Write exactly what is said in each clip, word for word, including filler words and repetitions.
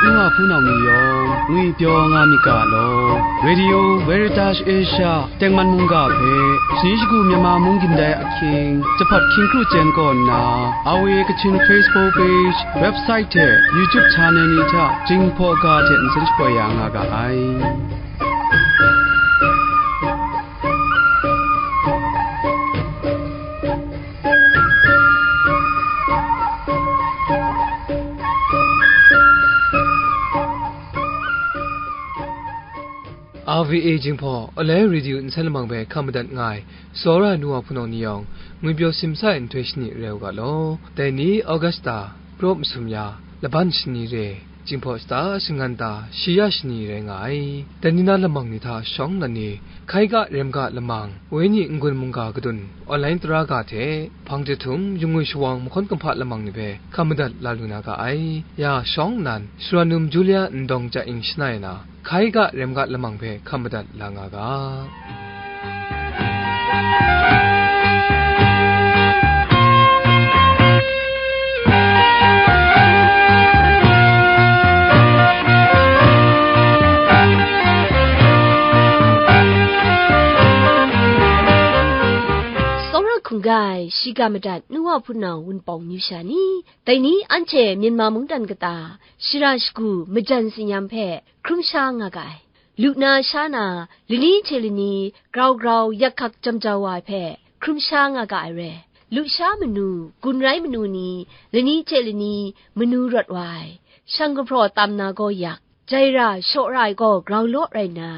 Nu wa hpunau ni yawng ngwipyaw nga myit ga law, Radio Veritas Asia tengman mungga hpe shani shagu Myanmar mung gindai ahkying, jahpat hkying kru chyen kaw nna, R V A Kachin Facebook page, website hte YouTube channel ni hta Jinghpaw ga hte nsen shapoi ya nga ga ai. R V A Jinghpaw, All India Radio nsen lamang hpe hkam madat nga ai, tsawra ai nu wa hpunau ni yawng, ngwipyaw simsa ai nhtoi shani rai u ga law. Dai ni Augusta, praw masum ya, laban shani re, Jinghpaw shata shangan ta, shi ya shani rai nga ai. Dai ni na lamang ni hta shawng nnan ni, hkai ga rem ga lamang, wenyi n-gun mungga kadun, online tara ga hte, hpang jahtum, yungwi shawang mahkawn kumhpa lamang ni hpe hkam madat la lu na ga ai. Ya shawng nnan, Sara Num Julia Ndawng Chya Ing shangai na, hkai ga rem ga lamang hpe hkam madat la nga ga. Tsawra hkungga ai, shiga madat nu wa hpunau wunpawng amyu sha ni, dai ni anhte Myanmar mungdan kata, shara shagu majan tsin-yam hpe hkrum sha nga ga ai. Lu na sha na, lani hte lani grau grau yak hkak jam jau wa ai hpe hkrum sha nga ga ai re. Lusha manu, gun rai manu ni, lani hte lani manu rawt wa ai, shang gumhpraw tam na gaw yak, jai ra, shaw ra ai gaw grau law rai nna,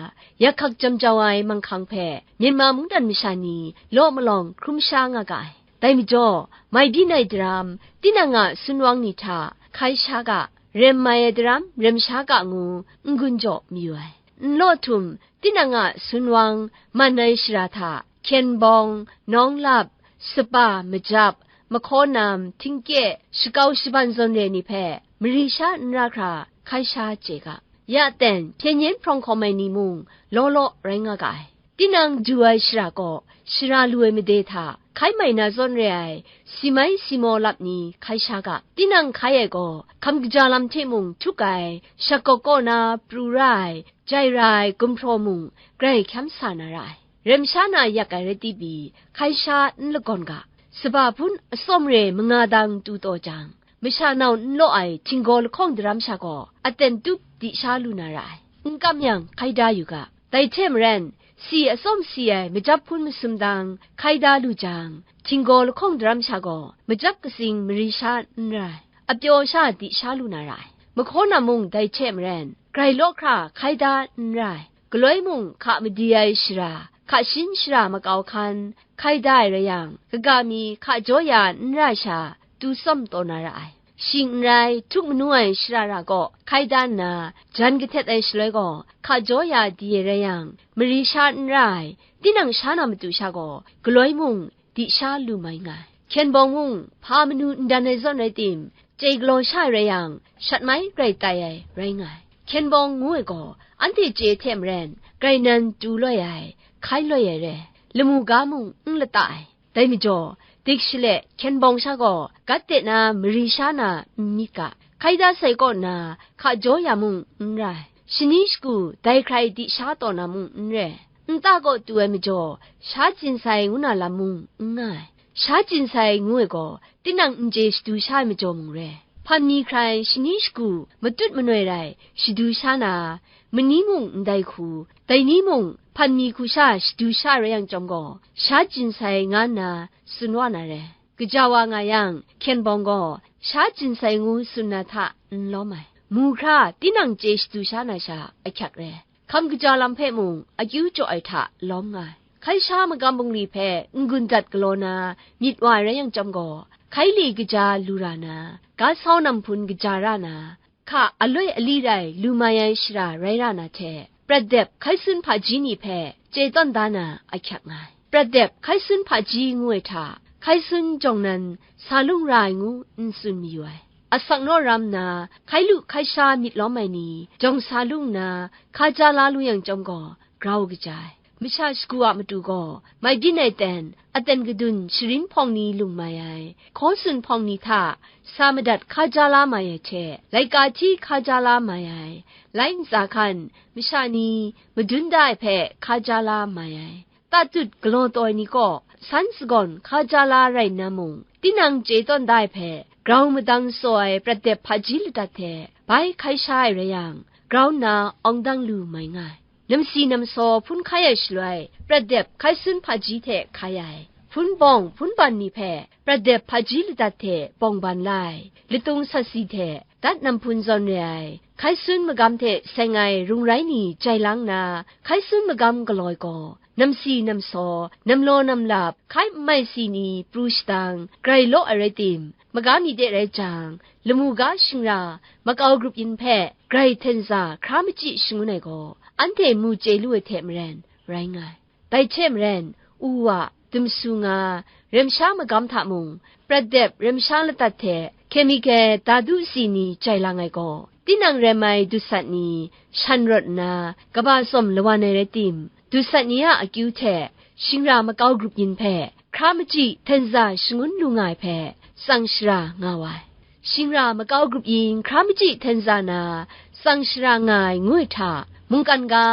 yak hkak jam jau ai manghkang hpe Myanmar mungdan masha ni law malawng hkrum sha nga ga ai. Dai majaw, mai byin ai daram, tinang a sunwang ni hta hkai sha ga, rem mai ai daram, rem sha ga ngu n-gun jaw mayu ai. Nlaw htum, tinang a sunwang, man ai shara hta, hkyen bawng, nawng lap, sapa, majap, mahkaw nam, htingkye, shakau shaban zawn re ni hpe mari sha n ra hkra hkai sha chye ga. Ya ten, hpyen yen hprawng hkawm ai ni mung law law rai nga ga ai. Tinang du ai shara kaw, shara lu ai made hta hkai mai na zawn re ai, si mai si maw lap ni hkai sha ga. Tinang hkai ai gaw, hkam kaja lam hte mung htuk ai, shakawk kaw na pru ra ai, jai ra ai gumhpraw mung grai hkyam sa na ra ai. Rem sha na yak ai rai ti pyi, hkai sha n lagawn ga. Saba hpun atsawm re manga dang tu taw jang, masha nau n law ai htinggaw lahkawng daram sha gaw aten tup di sha lu na ra ai. N kam yang, hkai da yu ga. Dai hte maren, si atsawm si ai majap hpun masum dang hkai da lu jang, htinggaw lahkawng daram sha gaw majap katsing mari sha n ra ai, apyaw sha di sha lu na ra ai. Mahkaw nam mung dai hte maren, grai law hkra hkai da n ra ai. Galoi mung hka madi ai shara, hka shin shara makau hkan hkai da ai rai yang, kaga mi hka jaw ya n ra ai sha, tu tsawm taw na ra ai. Shing n rai, htuk manu ai shara ra kaw hkai da nna, jan kahtet ai shaloi gaw, hka jaw ya di ai rai yang, mari sha n ra ai, tinang sha na matu sha gaw, galoi mung di sha lu mai nga ai. Hkyen bawng mung, hpa manu n dan ai zawn rai tim, chye galaw sha ai rai yang, shat mai grai tai ai rai nga ai. Hkyen bawng ngu ai gaw, anhte chye hte maren, grai nan tu loi ai, hkai loi ai re, lamu ga mung n lata ai. Dai majaw, dik shale hkyen bawng sha gaw, gat de na mari sha na n myit ga, hkai da sai kaw nna, hka jaw ya mung n ra ai. Shani shagu dai hkrai di sha taw na mung n re, nta kaw tu ai majaw, sha jin sai ngu na lam mung n nga ai. Sha jin sai ngu ai gaw, tinang n chye shadu sha ai majaw mung re, hpan mi hkrai shani shagu matut manoi rai shadu sha na, mani mung ndai hku, dai ni mung hpan mi hku sha shadu sha rai yang chyawm gaw, sha jin sai nga nna tsun wa na re. Kaja wa nga yang, hkyen bawng gaw sha jin sai ngu tsun na hta n lawm ai. Mu hkra tinang chye shadu sha na sha ahkyak re. Hkam kaja lam hpe mung akyu jaw ai hta lawm nga ai. Hkai sha magam bungli hpe n-gun dat galaw na myit wa ai rai yang chyawm gaw, hkai li kaja lu ra na, ga sau nam hpun kaja ra na, hka aloi ali rai lu mai ai shara rai ra na hte, prat dep hkai sun hpaji ni hpe chye tawn da na ahkyak nga ai. Prat dep hkai sun hpaji ngu ai hta, hkai sun jawng nan sa lung ra ai ngu n tsun mayu ai. Asak naw ram nna, hkai lu hkai sha myit lawm ai ni, jawng sa lung nna, hka ja la lu yang chyawm gaw, grau kaja ai. masha shagu a matu gaw, mai byin ai ten, aten kadun sharin hpawng ni lung mai ai, hkaw tsun hpawng ni hta sa madat hka ja la mai ai hte, laika hti hka ja la mai ai, lai ntsa hkan masha ni madun da ai hpe hka ja la mai ai, tatut galaw taw ai ni kaw san sagawn hka ja la rai nna mung, tinang chye tawn da ai hpe grau madang tsaw ai prat dep hpaji ladat hte bai hkai sha ai rai yang, grau nna awng dang lu mai nga ai. Namsi namsaw hpun hkai ai shaloi, prat dep hkai sun hpaji hte hkai ai, hpun bawng hpun ban ni hpe prat dep hpaji ladat hte bawng ban la ai, latung sat si hte dat namhpun zawn re ai, hkai sun magam hte seng ai rung rai ni jai lang nna, hkai sun magam galaw ai gaw, namsi namsaw, namlaw namlap, hkai n mai si ni pru shatang, grai law ai rai tim, maga mi de rai jang, lamu ga shingra, makau grup yin hpe grai hten za hkra machyi shangun ai gaw, anhte mu chye lu ai hte maren rai nga ai. Dai hte maren, u wa, dumsu nga, rem sha magam hta mung, prat dep rem sha ladat hte, kemigal dadu si ni jai lang ai gaw, tinang rem ai dusat ni shan rawt nna, kaba tsawm lawan ai rai tim, dusat ni a akyu hte, shingra makau grup yin hpe, hkra machyi hten za shangun lu nga ai hpe, tsang shara nga wa ai. Shingra makau grup yin hkra machyi hten za na, tsang shara nga ai ngu ai hta, mungkan ga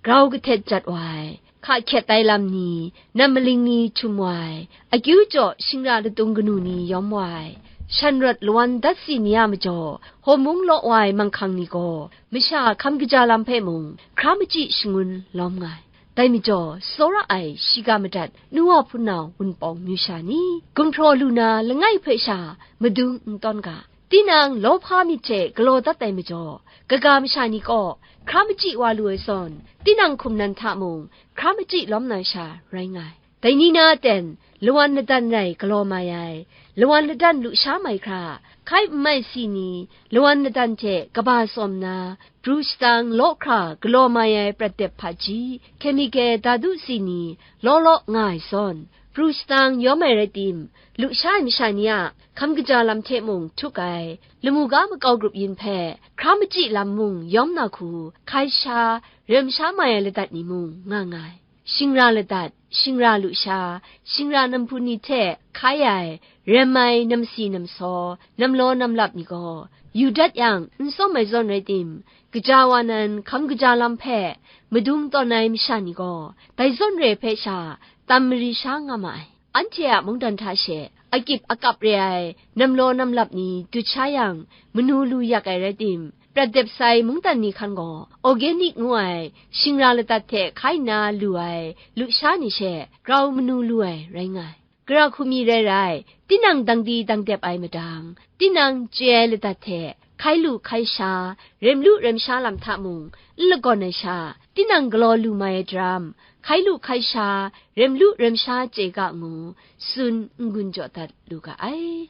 grau kahtet jat wa ai, hka hkyet ai lam ni, nam maling ni htum wa ai, akyu jaw shingra latung kanu ni yawm wa ai, shan rawt lawan dat si ni a majaw, hawmung law wa ai manghkang ni gaw, masha hkam kaja lam hpe mung hkra machyi shangun lawm nga ai. Dai majaw, tsawra ai shiga madat nu wa hpunau Wunpawng myu sha ni, gumhpraw lu na langai hpe sha madung n tawn ga. Tinang lawhpa myit hte galaw dat ai majaw, kaga masha ni kaw hkra machyi wa lu ai zawn, tinang hkum nan hta mung hkra machyi lawm na sha rai nga ai. Dai ni na ten, lawan ladan rai galaw mai ai, lawan ladan lusha mai hkra, hkai n mai si ni, lawan ladan hte kaba tsawm na, pru shatang law hkra galaw mai ai prat dep hpaji, kemigal dadu si ni, law law nga ai zawn, pru shatang yawm ai rai tim, lusha ai masha ni a hkam kaja lam hte mung htuk ai, lamu ga makau grup yin hpe hkra machyi lam mung yawm na hku, hkai sha, rem sha mai ai ladat ni mung nga nga ai. Shingra ladat, shingra lusha, shingra namhpun ni hte hkai ai, rem ai namsi namsaw, namlaw namlap ni gaw, yu dat yang n tsawm ai zawn rai tim, kaja wa nan hkam kaja lam hpe madung tawn ai masha ni gaw, dai zawn re hpe sha tam mari sha nga ma ai. Anhte a mungdan hta she, akip akap re ai namlaw namlap ni dut sha yang, manu lu yak ai rai tim, prat dep sai mungdan ni hkan gaw, organic ngu ai shingra ladat hte hkai nna lu ai lusha ni she grau manu lu ai rai nga ai. Gara hku mi rai rai, tinang dangdi dangdep ai madang, tinang chye ai ladat hte hkai lu hkai sha, rem lu rem sha lam hta mung n lagawn ai sha, tinang galaw lu mai ai daram, hkai lu hkai sha, rem lu rem sha chye ga ngu, tsun n-gun jaw dat lu ga ai.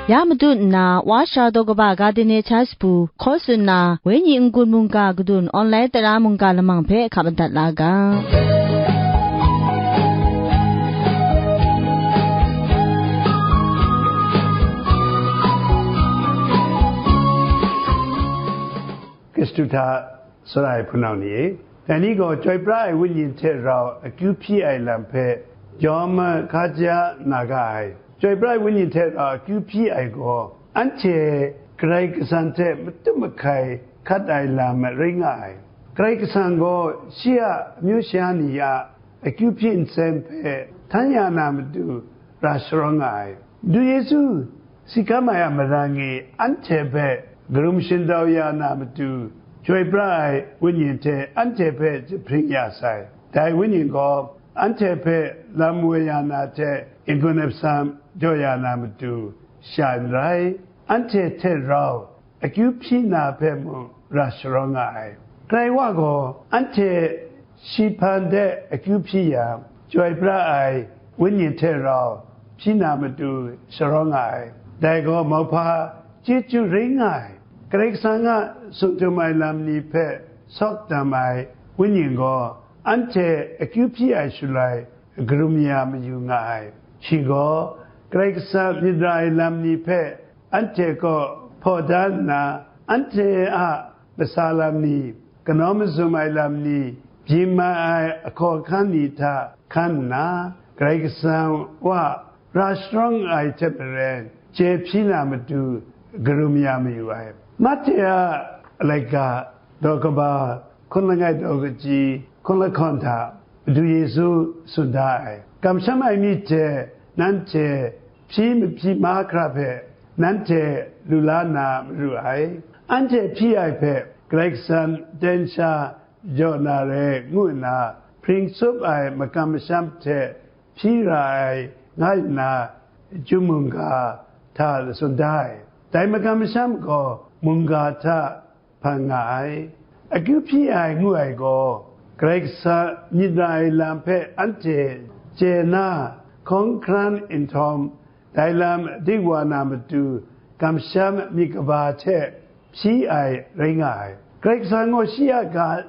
Ya madu nna, Wa Sara Daw Kaba Gardenia Church bu hkaw tsun na, Wenyi n-gun mungga kadun online tara mungga lamang hpe hkap madat la ga. Kristu hta sarai hpunau ni e, dai ni gaw chyoi pra ai Wenyi hte rau akyu hpyi ai lam hpe jawm hkaja na ga ai. Chyoi pra ai Wenyi hte rau akyu hpyi ai gaw, anhte Karai Kasang hte matu mahkai hkat ai lam rai nga ai. Karai Kasang gaw shi a amyu sha ni a akyu hpyi nseng hpe htan ya na matu ra sharawng nga ai. Du Yesu si hkam ai a marang e anhte hpe karum shindau ya na matu, chyoi pra ai Wenyi hte anhte hpe jahpring ya sai. Dai Wenyi gaw anhte hpe lam woi ya na hte n-gun ai atsam jaw ya na matu sha n rai, anhte hte rau akyu hpyi na hpe mung ra sharawng nga ai. Karai Wa gaw anhte shi hpan de akyu hpyi yang, chyoi pra ai Wenyi hte rau hpyi na matu sharawng nga ai. Dai gaw mauhpa chyeju rai nga ai. Karai Kasang a sumtum ai lam ni hpe sawk dam ai Wenyi gaw anhte akyu hpyi ai shaloi, karum ya mayu nga ai. Shi gaw Karai Kasang myit ra ai lam ni hpe anhte kaw hpaw dan nna, anhte a masa lam ni, kanaw mazum ai lam ni, byin mai ai ahkaw ahkan ni hta hkan nna, Karai Kasang wa ra sharawng ai hte maren, chye hpyi na matu karum ya mayu ai. Mahte a laika daw kaba hkun langai daw kaji hkun lahkawn hta Madu Yesu tsun da ai, kamsham ai myit hte nanhte hpyi mahpyi mahkra hpe nanhte lu la na maru ai. Anhte hpyi ai hpe Karai Kasang ten sha jaw na re ngu nna hpring tsup ai makam masham hte hpyi ra ai, nga nna, chyum mungga hta tsun da ai. Dai makam masham gaw mungga hta hpan nga ai. Akyu hpyi ai ngu ai gaw, Karai Kasang myit ra ai lam hpe anhte chye na hkawng hkran nhtawm, dai lam dik wa na matu, kamsham myit kaba hte hpyi ai rai nga ai. Karai Kasang gaw shi a ga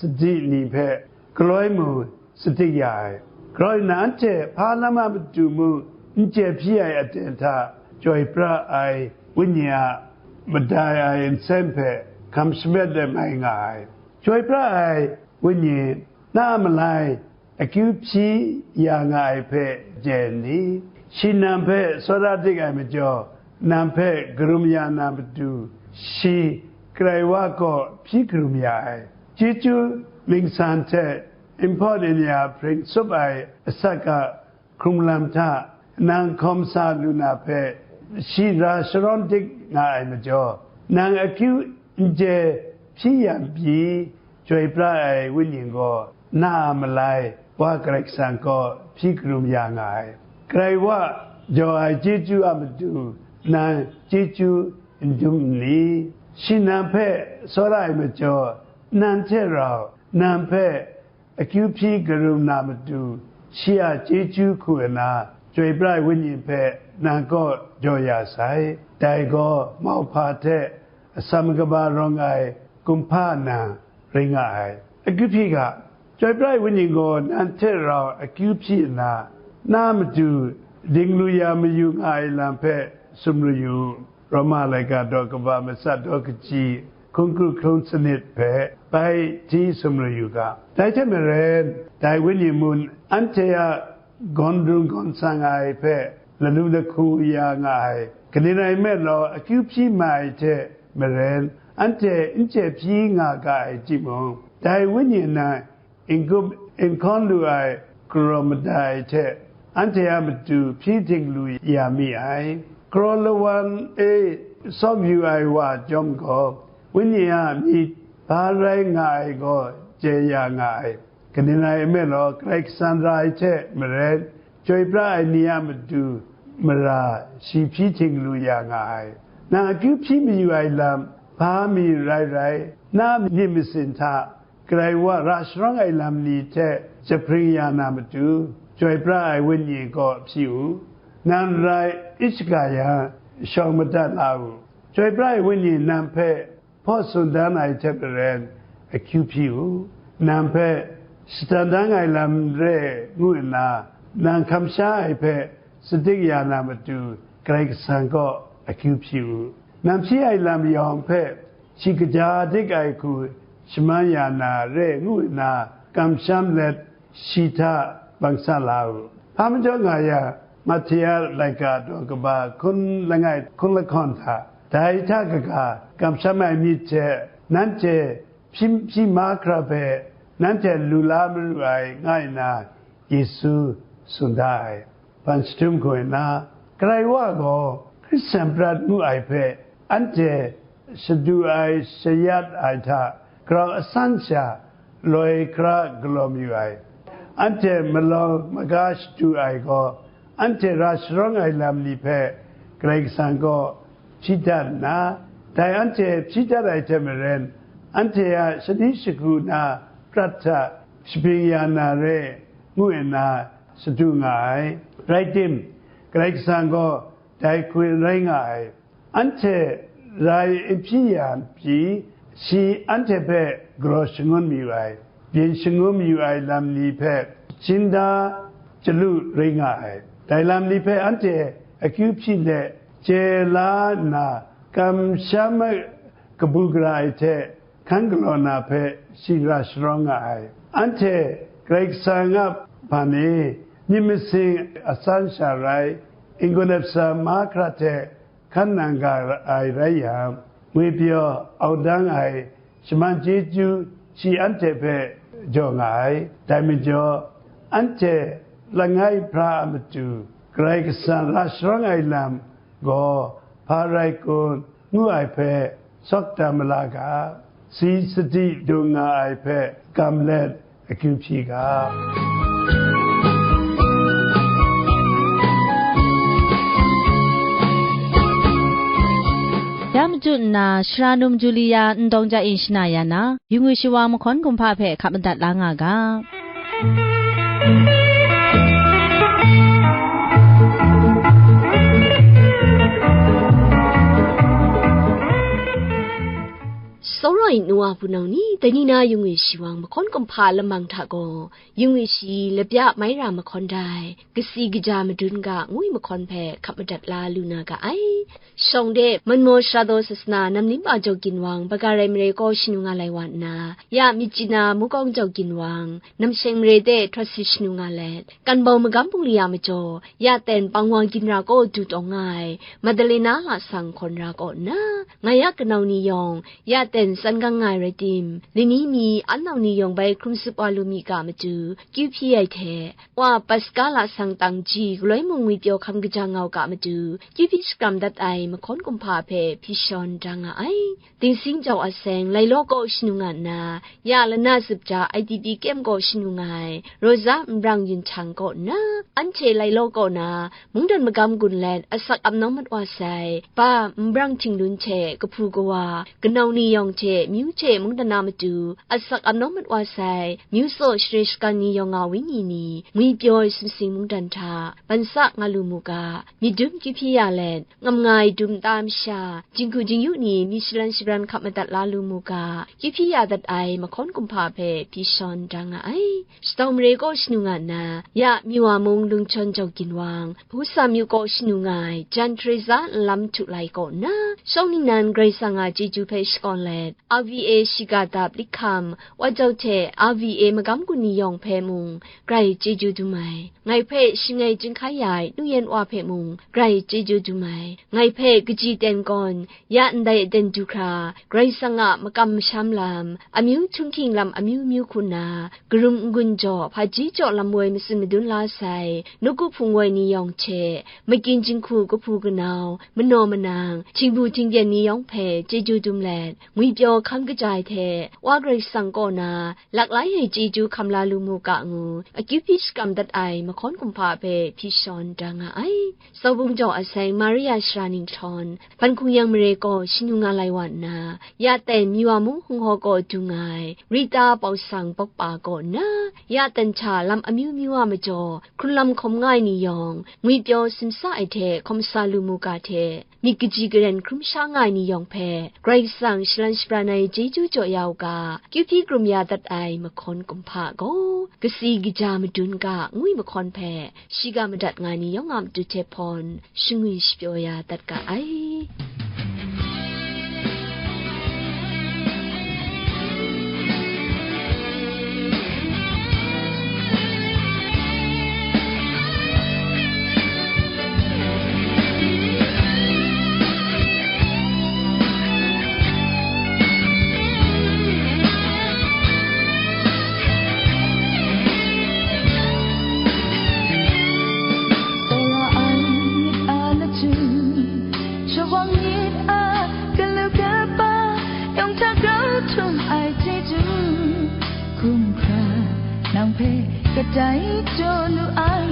sadi ni hpe galoi mung sadik ya ai. Grau nna, anhte hpa lam a matu mung n chye hpyi ai aten hta, chyoi pra ai Wenyi a madai ai nsen hpe hkam shamet ai mai nga ai. Chyoi pra ai Wenyi, na a malai akyu hpyi ya nga ai hpe chye n ni? Shi nang hpe tsawra dik ai majaw, nang hpe karum ya na matu, shi Karai wa kaw hpyi karum ya ai. Chyeju ningsan hte npawt nya hpring tsup ai asak a hkrung lam hta nang hkawm sa lu na hpe, shi ra sharawng dik nga ai majaw, nang akyu n chye hpyi yang pyi, chyoi pra ai Wenyi gaw na a malai Wa Karai Kasang kaw hpyi karum ya nga ai. Karai wa jaw ai chyeju a matu nang chyeju n dum n ni? Shi nang hpe tsawra ai majaw, nang hte rau nang hpe akyu hpyi karum na matu, shi a chyeju hku nna, chyoi pra ai Wenyi hpe nang kaw jaw ya sai. Dai gaw mauhpa hte atsam kaba rawng ai kumhpa nang rai nga ai. Akyu hpyi ga, chyoi pra ai Wenyi gaw nang hte rau akyu hpyi nna, na matu dinglu ya mayu nga ai lam hpe sumru yu u. Roma laika daw kaba matsat daw kaji hkun kru hkun sanit hpe bai hti sumru yu ga. Dai hte maren, dai Wenyi mun anhte a gawn run gawn sang ai hpe lalu lahku ya nga ai. Kaning rai nme law, akyu hpyi mai ai hte maren, anhte n chye hpyi nga ga ai timung, dai Wenyi nan n-gup n-hkawn lu ai galaw madai hte anhte a matu hpyi htinglu ya mi ai. Galaw lawan e tsawm yu ai wa chyawm gaw, Wenyi a myit hpa rai nga ai gaw chye ya nga ai. Kaning rai nme law, Karai Kasang ra ai hte maren, chyoi pra ai ni a matu mara shi hpyi htinglu ya nga ai. Nang akyu hpyi mayu ai lam, hpa mi rai rai, na myit masin hta Karai wa ra sharawng ai lam ni hte jahpring ya na matu, chyoi pra ai Wenyi kaw hpyi u. Nang rai n shaga yang, shawng madat la u. Chyoi pra ai Wenyi nang hpe hpaw tsun dan ai hte maren, akyu hpyi u. Nang hpe shatan dang ai lam re ngu nna, nang hkam sha ai hpe sadik ya na matu, Karai Kasang kaw akyu hpyi u. Nang hpyi ai lam yawng hpe shi kaja dik ai hku shaman ya na re ngu nna, kamsham let shi hta bang sa la u. Hpa majaw nga yang, Mahti a laika daw kaba hkun langai hkun lahkawn hta, dai hta kaga kamsham ai myit hte nanhte hpyi mahkra hpe nanhte lu la maru ai, nga nna Yesu tsun da ai. Ban shadum hku nna, Karai wa gaw Hkristan prat ngu ai hpe anhte shadu ai shayat ai hta grau asan sha loi hkra galaw mayu ai. Anhte malawng maga shadu ai gaw, anhte ra sharawng ai lam ni hpe Karai Kasang kaw hpyi dat nna, dai anhte hpyi dat ai hte maren, anhte a shani shagu na prat hta shabring ya na re, ngu nna shadu nga ai. Rai tim, Karai Kasang gaw dai hku rai nga ai. Anhte rai n hpyi ya pyi, shi anhte hpe galaw shangun mayu ai, byin shangun mayu ai lam ni hpe, Jinda chyalu rai nga ai. Dai lam ni hpe anhte akyu hpyi let chye la nna, kamsham ai kabu gara ai hte hkan galaw na hpe shi ra sharawng nga ai. Anhte Karai Kasang a hpan e myit masin a san sha rai, n-gun ai masha mahkra hte hkan nang ga ai rai yang, ngwipyaw audang ai shaman chyeju shi anhte hpe jaw nga ai. Dai majaw, anhte langai hpra a matu Karai Kasang ra sharawng ai lam gaw hpa rai kun, ngu ai hpe sawk tam ma la ga, si sadi dung nga ai hpe kam let akyu hpyi ga. Ya matu nna, Shara Num Julia ndawng ja e shana ya na, yu ngwi shawa mahkawn kumhpa hpe hkap madat la nga ga. Tsawra ai nu wa hpunau ni, dai ni na yu ngwi shawa mahkawn kumhpa lamang hta gaw, yu ngwi shi lapya mai ra mahkawn dai, kasi kaja madun ga ngu ai mahkawn hpe hkap madat la lu na ga ai. Shawng de, Manmaw Sara Daw Sasana Namlim Ba Jau Ginwang, Bagarai Mare kaw shanu nga lai wa nna, ya Myitkyina Mukawng Jau Ginwang, Namsheng Mare de Htawt Si shanu nga let, Kanbau Magam Bungli a majaw, ya ten Pangwa Ginra kaw du tawng nga ai, Madalena Lasang hkawn ra kaw nna, ngai a kanau ni yawng, ya ten tsan gang nga ai rai tim, lani mi an nau ni yawng bai hkrum zup wa lu mi ga matu, kyu hpyi ai hte, Wa Paska lasang tang ji galoi mung ngwipyaw hkam kaja ngau ga matu, kyu hpyi shakram dat ai mahkawn kumhpa hpe hpyi shawn da nga ai. Dingsing jau a seng, Lailaw kaw shanu nga nna, ya lana zup ja I D P kyem kaw shanu nga ai, Rosa Nbrang Yinhtang kaw nna, anhte Lailaw kaw na, mungdan magam gun let asak ap nawng mat wa sai, ba Nbrang Htinglun hte kahpu kawa, kanau ni yawng hte myu hte mungdan a matu, asak ap nawng mat wa sai, myu tsaw share shagan ni yawng a wenyi ni, ngwipyaw ai sumsing mungdan hta, ban sa nga lu mu ga, myit dum kyu hpyi ya let, ngam nga ai dum nta masha, jinghku jingyu ni, myi shalan shabran hkap madat la lu mu ga, kyu hpyi ya dat ai mahkawn kumhpa hpe hpyi shawn da nga ai. Shatau mare kaw shanu nga nna, ya Myiwa mung Lungchawn Jau Ginwang, Hpusa myu kaw shanu nga ai, Jan Teresa nlam htu lai kaw nna, shawng ningnan Karai Kasang a chyeju hpe shakawn let, R V A shiga dap likham, Wa Jau hte R V A magam gun ni yawng hpe mung, grai chyeju dum ai. Ngai hpe shangai chyinghkai ya ai nu yan wa hpe mung, grai chyeju dum ai. Ngai hpe kaji ten gawn, ya ndai aten du hkra, Karai Kasang a makam masham lam, amyu htunghking lam amyu myu hku nna, karum n-gun jaw, hpaji jaw lam woi matsun madun la sai, nawku hpung woi ni yawng hte, makyin jinghku kahpu kanau, manaw manang, htingbu htingbyen ni yawng hpe chyeju dum let, ngwipyaw hkam kaja ai hte, Wa Karai Kasang kaw na, laklai ai chyeju hkam la lu mu ga ngu, akyu hpyi shakram dat ai mahkawn kumhpa hpe hpyi shawn da nga ai. Saubung jaw a seng Maria Shara Ninghthawn, Ban Hkung Yang mare kaw shanu nga lai wa nna, ya ten Myiwa mung Hung Haw kaw dung ai, Rita Pawsang Pawkpa kaw nna, ya ten hta lam amyu myu a majaw, hkrunlam hkawm nga ai ni yawng, ngwipyaw simsa ai hte hkawm sa lu mu ga hte, myit kaji karen hkrum sha nga ai ni yawng hpe, Karai Kasang shalan shabran ai chyeju jaw ya u ga, kyu hpyi krum ya dat ai mahkawn kumhpa gaw, kasi kaja madun ga ngu ai mahkawn hpe, shiga madat nga ai ni yawng a matu hte hpawn, shangwi shapyaw ya dat ga ai. Sora ai myit a lachyum, shawang myit a galu kaba, yawng hta grau htum ai chyeju, hkum hkra nang hpe kadai jaw lu ai.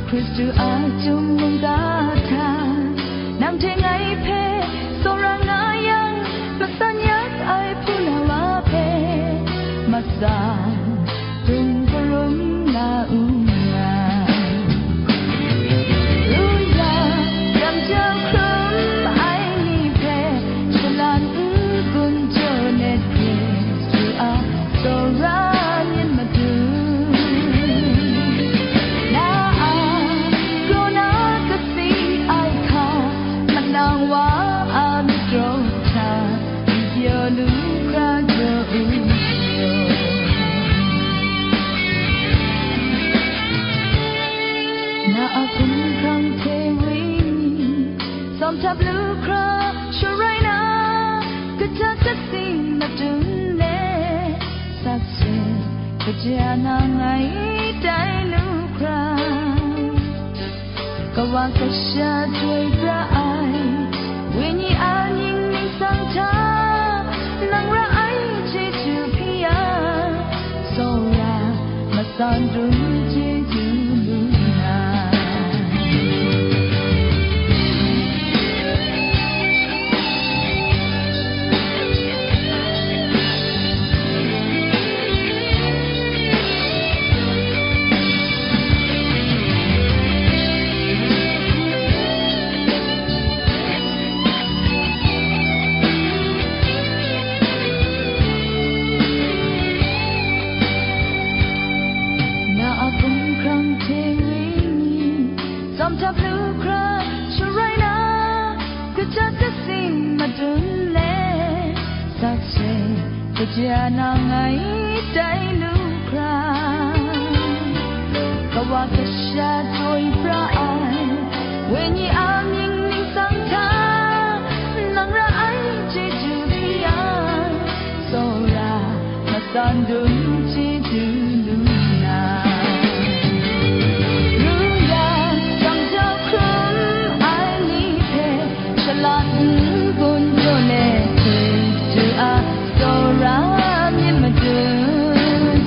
Hkristu a chyum mungga hta, nang hte ngai hpe tsawra nga yang, matsan yat ai hpuna wa hpe, matsan dung karum na u nga. Lu ya, ram jau hkrum ai ni hpe, shalan n-gun jaw let Hkristu a tsawra myit matu. Tap lu hkra sharai na, kata kasi madun le, sakse kaja nang ai tai lu hkra. Kawa kasha chyoi pra ai, wenyi a ning ningsang hta, nang ra ai chyeju hpyi a, tsawra matsan dum chyeju lu na. Na a hkumhkrang hte wenyi, tsawm hta pru hkra sharai na, kata kasi madun le, sakse kaja nang ai tai lu hkra. Kawa kasha chyoi pra ai, wenyi a mying ningsang hta, nang ra ai chyeju hpyi a, tsawra matsan dum chyeju lu na. Lu yang, jang jau hkrum ai ni hpe, shalat n-gun jaw let, Hkristu a tsawra myit madun.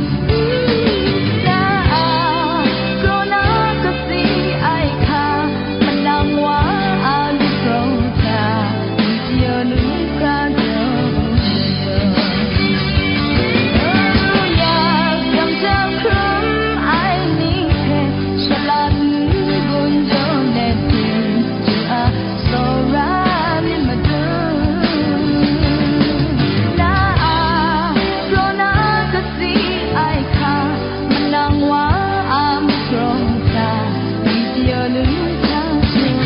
Na a kraw na kasi ai hka, manang wa a myit hkra hta, myit yaw lu hkra jaw. Hallelujah, jang jau hkrum ai ni hpe, shalat n-gun jaw let, Hkristu a tsawra myit madun. Na a kraw na kasi ai hka, manang wa a myit hkra hta, myit yaw lu hkra jaw.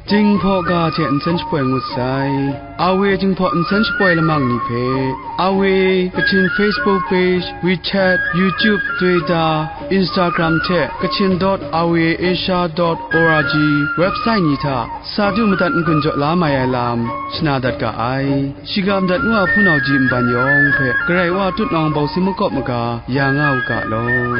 Jinghpaw ga hte nsen shapoi ngut sai. Awe Jinghpaw nsen shapoi lamang ni hpe, Awe Kachin Facebook page, WeChat, YouTube, Twitter, Instagram hte Kachin dot awe asia dot org website ni hta sa du madat n-gun jaw la mai ai lam shana dat ga ai. Shiga madat ngu a hpunau ji nban yawng hpe Karai Wa tutnawng bawsing makawp maga ya nga u ga law.